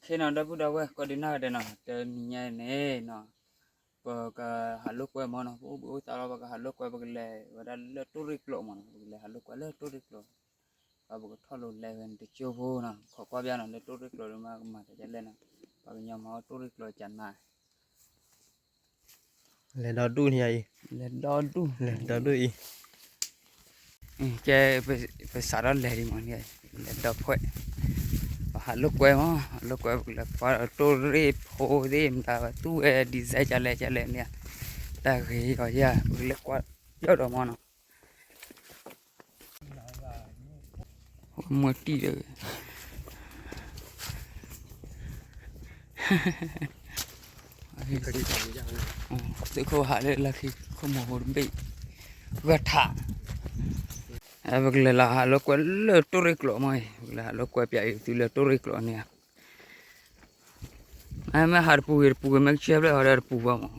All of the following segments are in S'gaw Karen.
ထ့ၣ်နီၤ ဒီပုၢ်ဒီဝဲၢ် ကိးဒုးနၢ်ဂ့ၤဒဲးနီၤ, တနံၤညါန့ၣ်နီၤ, ပကဟးလိာ်ကွဲမးနီၤ, ပအိၣ်ဘှံးအိၣ်သါလီၤ ပကဟးလိာ်ကွဲ ပကလဲၤဝဲဒၣ်လၢတိၢ်ရ့ၣ်ကျိးမးနီၤ, ပကလဲၤဟးလိာ်ကွဲလၢတိၢ်ရ့ၣ်ကျိး, ပကထီၣ်လိၤလဲၤဝဲန့ၣ်တကၠိဖိနီၤ, ခိးကွၢ်ဘၣ်နီၤ လၢတိၢ်ရ့ၣ်ကျိးဒ်မး ကမၤတၢ်ဒ်လဲၣ်နီၤ, ပှၤကညီမၤအိၣ်တိၢ်ရ့ၣ်ကျိးကနၤ လဲၤဒီဒူၣ်န့ၣ်အံၤ, လဲၤဒီဒူၣ်, လဲၤဒီဒူၣ်အံၤ, ကဲ, ပစးထီၣ်လဲၤဒံးမးန့ၣ်, လဲၤဒီဖှဲး, ပဟးလိာ်ကွဲမး, ဟးလိာ်ကွဲ ပကလဲၤကွၢ်တိၢ်ရ့ၣ်ဖိသ့ၣ် မတၤသူဝဲ design ကလဲၣ်ကလဲၣ်န့ၣ်, တၢ်ဂ့ၤအီၤယၤ ပကလဲၤကွၢ်ယီၢ်ဒီးမးနီၤ မွဲတံၢ်ဒီး သုးခိၣ်ဟးလၢလၢခံခိၣ်မူၤဟိတဘ့ၣ် ဂၢၢ်ထး, ပကလဲၤလီၤဟးလိာ်ကွဲလၢတိၢ်ရ့ၣ်ကျိးမးအံၤ, ပကလဲၤဟးလိာ်ကွဲပၠးအံၤသုလၢတိၢ်ရ့ၣ်ကျိးန့ၣ်ဧါ မ့ၢ်ဟးတပူၤဂ့ၤတပူၤဂ့ၤ မ့ၢ်ကစၢၢ်ဖျၢၣ်ဟီဒီးတပူၤဘၣ်မး,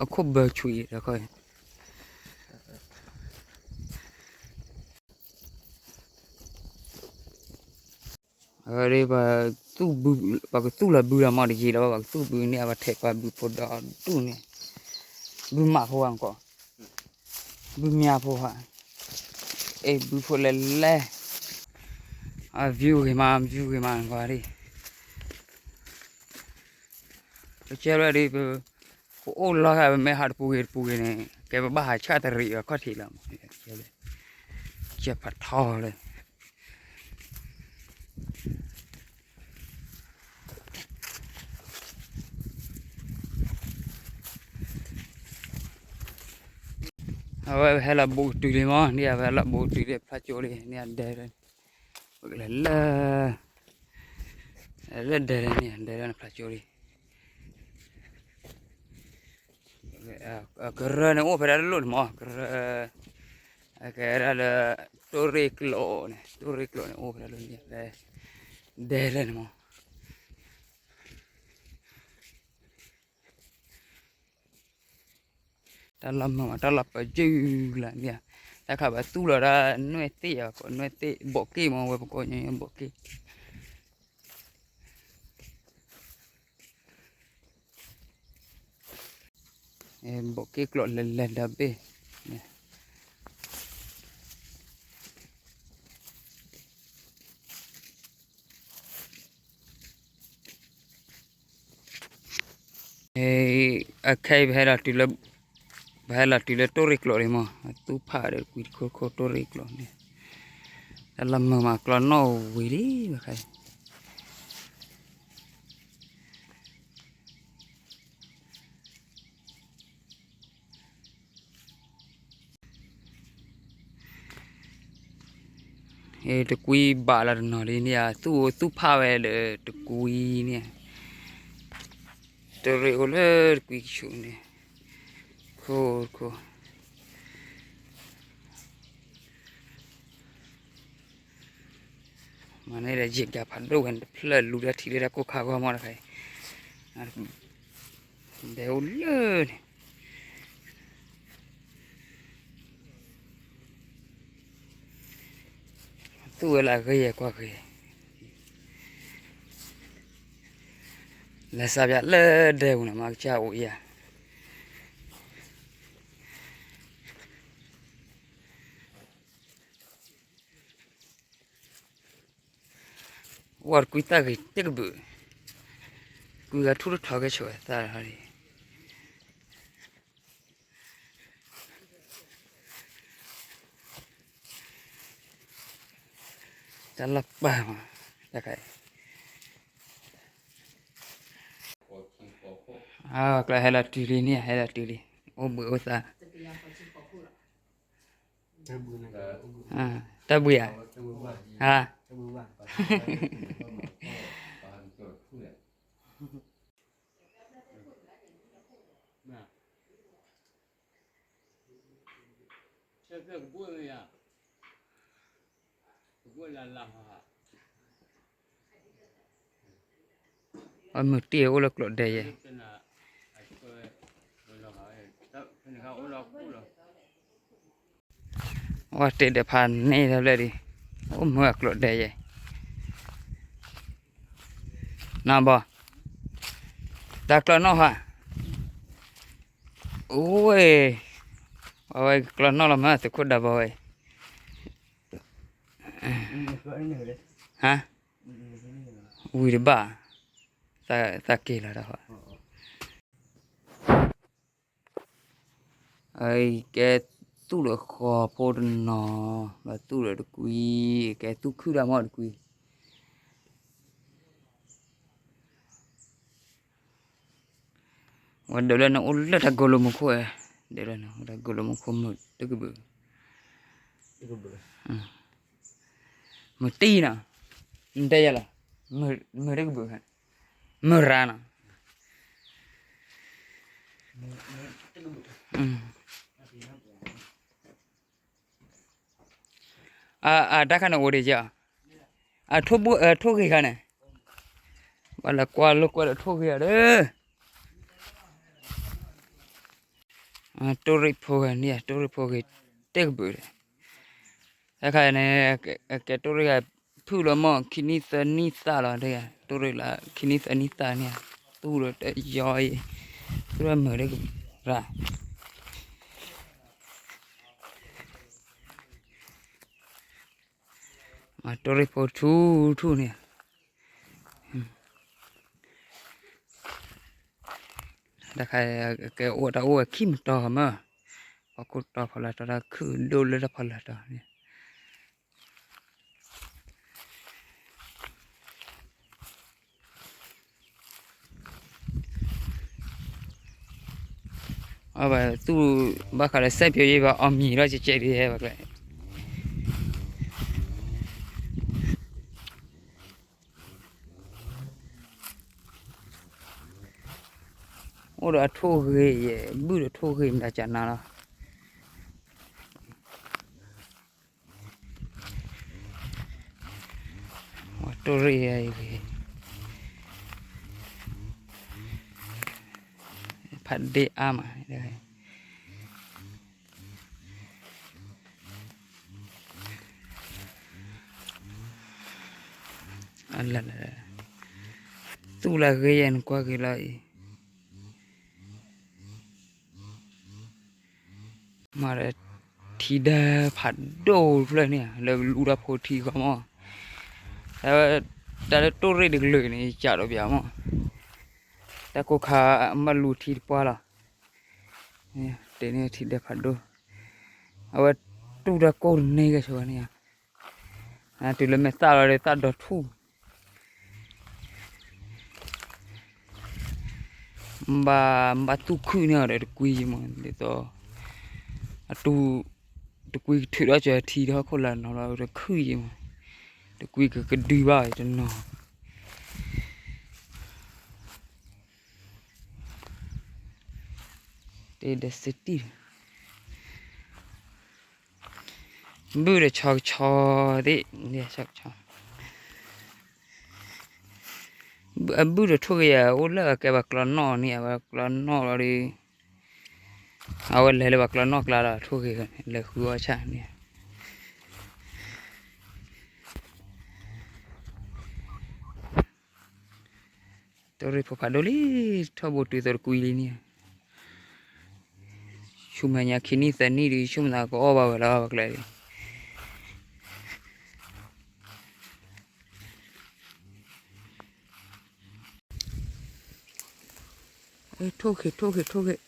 အခိၣ်ဘၢဆွံအံၤတခီအံၤ အဝဲဒၣ် ပှၤကသူၣ်လီၤဘုလီၤမးတယံာ်လီၤဘၣ်, ပှၤကသူၣ်ဘုန့ၣ် ပှၤထဲးပှၤဘုဖိဒီဒူၣ်န့ၣ်, ဘုမးဖိဘၣ်ကီး, ဘုမၠါဖိဘၣ်, အဲၣ်ဘုဖိလဲၤလဲၤ, အ view ဂ့ၤမး view ဂ့ၤမးကွၢ်ဒၣ်, ပကဲဝဲဒၣ် ပအိၣ်လီၤဂာ် ပမ့ၢ်ဟးတပူၤဂ့ၤတပူၤဂ့ၤန့ၣ် ကဲပဘၣ်ဟးဆၣ်တရံးအီၤခီၣ်ထံးလီၤမး, ကဲဖးထီလၢ အဝဲဟဲလီၤဘူးကတုၤလံမး, န့ၣ်အဝဲဟဲလီၤဘူးကတုၤလံ ဖျါကၠိလံ န့ၣ်အဒဲလၢ, ပကလဲၤလၢ, လၢဒဲလၢန့ၣ် ဒဲလၢန့ၣ်ဖျါကၠိလံ ကရၢန့ၣ်အိၣ်ဖဲဒၣ်တလိၣ်န့ၣ်မး, ကရၢ, အကဲဒၣ်လၢ တိၢ်ရ့ၣ်ကျိာ်န့ၣ် တိၢ်ရ့ၣ်ကျိာ်န့ၣ် အိၣ်ဖဲဒၣ်တလိၣ်န့ၣ် ဖဲ ဒဲလၢန့ၣ်မး, တၢ်လီၢ်မုာ်မး တၢ်လီၢ်ပၢၤယုၢ်လၢန့ၣ်, တၢ်ခါပသူၣ်လီၤဒၣ်နွဲၣ်သ့ၣ်အီၤ ကိးနွဲၣ်သ့ၣ် ဘိးက့ၢ်မး ဝဲပကိးညီဘိးက့ၢ် ဘိးက့ၢ်ကျိာ်လဲၤလဲၤဒီဘ့ၣ်, အခဲအံၤ ပဟဲလီၤတုၤလၢ, ပဟဲလီၤတုၤလၢတိၢ်ရ့ၣ်ကျိာ်လံမး, အသူၣ်ဖးဒီးကွံာ်တခိၣ်ခိၣ်တိၢ်ရ့ၣ်ကျိာ်န့ၣ်, တၢ်လီၢ်မုာ်မးကျီနီၣ်ဝံၤလံ ဘၣ်ခါအံၤ တကွံဘၣ်လီၤတနီၤလံန့ၣ်ဧါ, သူၣ်အိၣ်သူၣ်ဖးဝဲဒီးတကွံန့ၣ်ဧါ, တရ့ၣ်အိၣ်လၢတကွံကဆူးန့ၣ်, ခိၣ်ခိၣ် မၤန့ၢ်ဒီးယံာ်ကဖးဒိၣ်ဝဲန့ၣ် တဖျၢၣ်လူၤတၢ်ထံလၢတၢ်ကိၢ်ခါဂီၢ်မးတခါအံၤ, ဒဲအိၣ်လၢန့ၣ် သူၣ်ဝဲလၢအဂ့ၤယဲၢ်ကွၢ်ဂ့ၤ, လဲၤစးပၠးလၢဒဲပူၤန့ၣ် မၤကစၢ်အိၣ်အံၤဧါ ဝဲတကွံသၣ်ဂ့ၤတကဘုး, ကွံဂၤထူၣ်တထီကဲဆိးဝဲသၣ်လီၤ, တၢ်လီၢ်ပၢ်မး, တခါအံၤ, အကျါဟဲလီၤတုၤလံန့ၣ် ဟဲလီၤတုၤလံ, အိၣ်ဘှံးအိၣ်သါ တၢ်ဘှံးဧါ, ဟါ, အမုၢ်တ့ၢ်အိၣ်လၢကျိာ်ဒဲယဲၢ်, ဝဲတဲဒီးဖးန့ၣ်တဘျဲၣ်ဒံး, အိၣ်မုာ်အကျိာ်ဒဲယဲၢ်, နဘီ, တၢ်ကျီနီၣ်ဟါ, အိၣ်ဝဲ, အဝဲကျီနီၣ်လီၤမး သုးခိၣ်ဒၢဘီဝဲ, ဟါ, ဝံၤတဘၣ်, သးက့ၤလီၤတၢ်ဟါ. ကဲသူၣ်ဒီးဃီဖိတနီၤ, ဒီးသူၣ်ဒီးတကွံ, ကဲသူၣ်ခုၣ်ဒၣ်မီၢ်တကွံ. ဝဲဒၣ်လၢနအိၣ်လၢတၢ်ဂိၢ်လိာ်မူခိၣ်ဝဲ, ဒၣ်လၢနအိၣ်တၢ်ဂိၢ်လိာ်မူခိၣ်မုာ်တကဘုး, မုာ်တံၢ်နီၤ, နတဲယၤလီၤ, မုာ်တကဘုး, မုာ်ရၤနီၤ. အတၢ်ခါန့ၣ်အိၣ်ဒံးက, အထိၣ်ဂ့ၤခါန့ၣ်, ဘၣ်လၢကွၢ်လိာ်ကွၢ်ဒီးထိၣ်ဂ့ၤဧါဒီး, တိၢ်ရ့ၣ်ဖိဂ့ၤန့ၣ် တိၢ်ရ့ၣ်ဖိဂ့ၤတကဘုးဒီး, တၢ်ခါန့ၣ်, ကဲတိၢ်ရ့ၣ်ဂၤ, ဖုၣ်လီၤမီၢ်ခံနံၣ်သၢနံၣ်သၣ်လီၤ, တိၢ်ရ့ၣ်လၢခံနံၣ်သၢနံၣ်သၣ်န့ၣ်, သူၣ်လီၤတယီအံၤ, သူၣ်လီၤမုာ်တကဘုးရၤ. မၤတိၢ်ရ့ၣ်ဖိထူထူန့ၣ်, တၢ်ခါ, ကဲအိၣ်တၢ်အိၣ်ဝဲခံမတီၤမး, ဖီခိၣ်တီဖီလာ်တီ တၢ်ခုၣ်ဒိၣ်လၢတၢ်ဖီလာ်တီန့ၣ်. အဘၣ်သူၣ်ဘၣ်ဃးဒီးစဲးဖျိးယံၤဘၣ်အီၣ်မံၤလီၤ ကဲကဲဒ်ဟဲဘၣ်ကျဲ, အိၣ်ဒီးအထိၣ်ဂ့ၤယဲၢ် ဘုၣ်ဒီးထိၣ်ဂ့ၤမတၤကနၤလီၤ. တိၢ်ရ့ၣ်ဂ့ၤ, ဖးဒ့အါမး, သူၣ်လၢဂ့ၤယဲၢ်နကွၢ်ဂ့ၤလီၤအံၤ. မၤဒီးထံဒၢဖးဒိၣ်ဖျၢၣ်န့ၣ် လၢလူတၢ်ဖိထံဃီမး, တၢ်လၢတိၢ်ရ့ၣ်တကလုာ်န့ၣ် ကးဒီးပၠးမး, တၢ်ကိၢ်ခါမၤလူၤထံတပှၢ်လီၤ. တဲန့ၣ်ထံဒၢဖးဒိၣ်, အဝဲတူၢ်တၢ်ကိၢ်တန့ၢ်ကဲဆိဝဲန့ၣ်, တုၤလၢမဲာ်သၣ်လီၤဒီးသၣ်ဒီးထူၣ် ဘၣ်, ဘၣ်သူၣ်ခုၣ်န့ၢ်အီၤဒီးတကွံယံၤမး, ဒ်သိး အတူၢ်, တကွံကထုးထီၣ်ကၢၤထံထီၣ်ခိၣ်လၢနီၤလီၤတခုၣ်ယံၤမး, တကွံကကဒုဘၣ်တနီၤ, တဲဒီးစတံၢ် ဘုၣ်ဒီးဆီကဆီသ့ၣ်, ဆီကဆီ, အဘုၣ်ဒီးထိၣ်ဂ့ၤယဲၢ် အိၣ်လၢအကဲပှၤကျီနီၣ်န့ၣ် အဝဲကျီနီၣ်လီၤဒီး, အဝဲလဲၤလၢပှၤကျီနီၣ်ကျါလီၤ ထိၣ်ဂ့ၤန့ၣ် လဲၤဃုအီၣ်ဆၣ်န့ၣ်, တိၢ်ရ့ၣ်ဖိဖးဒိၣ်လံ, ထီၣ်ဘိတုၤသိးတကွံလံန့ၣ်, ဆူမဲာ်ညါခံနံၣ်သၢနံၣ်ဒီး ဆူမဲာ်ညါကအီၣ်ဘၣ်ဝဲလီၤ ပကျဲဒ် ထိၣ်ဃ့ ထိၣ်ဃ့ ထိၣ်ဃ့.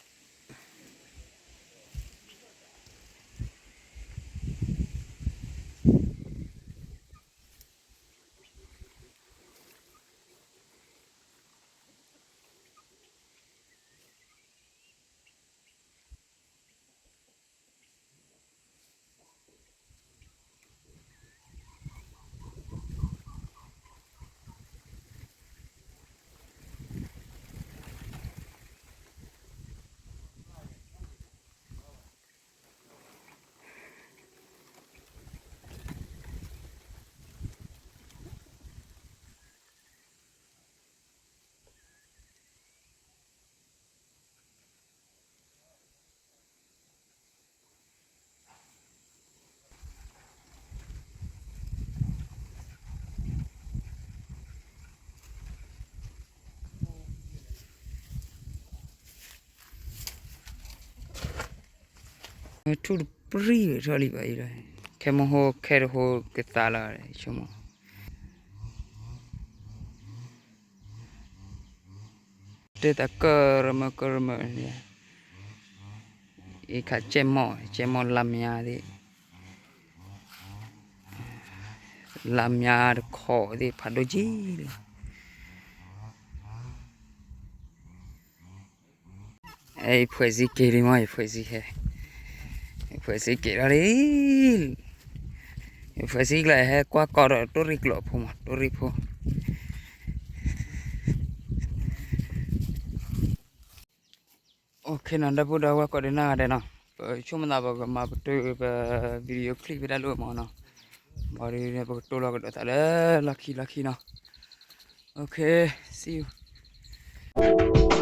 ထူၣ်တပြံၢ်ထီၣ်လံဘၣ်အံၤလီၤ, ခဲမုၢ်ဟိခဲတဟိကသးလီၤ, ဆိကမိၣ် တဲသးကရၢမၢကရၢမၢ, အံၤခးကဲမီၢ် ကဲမီၢ်လါမၠါသ့ၣ်, လါမၠါတခီသ့ၣ်ဖးဒိၣ်က့ၤလံ. ယဖွဲ့စည်းက့ၤလံမး, ယဖွဲ့စည်းဟဲ, ယဖွဲ့စည်းက့ၤလီၤလံ, ယဖွဲ့စည်းကျါဟဲကွၢ်ကီးဒီးတိၢ်ရံၣ်ကျိးဖိမး, တိၢ်ရံၣ်ဖိ. OK နီၤ, ဒီပုၢ်ဒီဝဲၢ်ကိးဒံးနီၢ်ဂၤဒဲးနီၤ, ပဆိကမိၣ်သးပကမၤပတုာ်ပ video clip ဖဲဒၣ်လၢမးနီၤ, ဘၣ်ဒီး ပကတိၤလီၤကဒီးသးလၢလီၢ်ခံလီၢ်ခံနီၤ. OK, see you.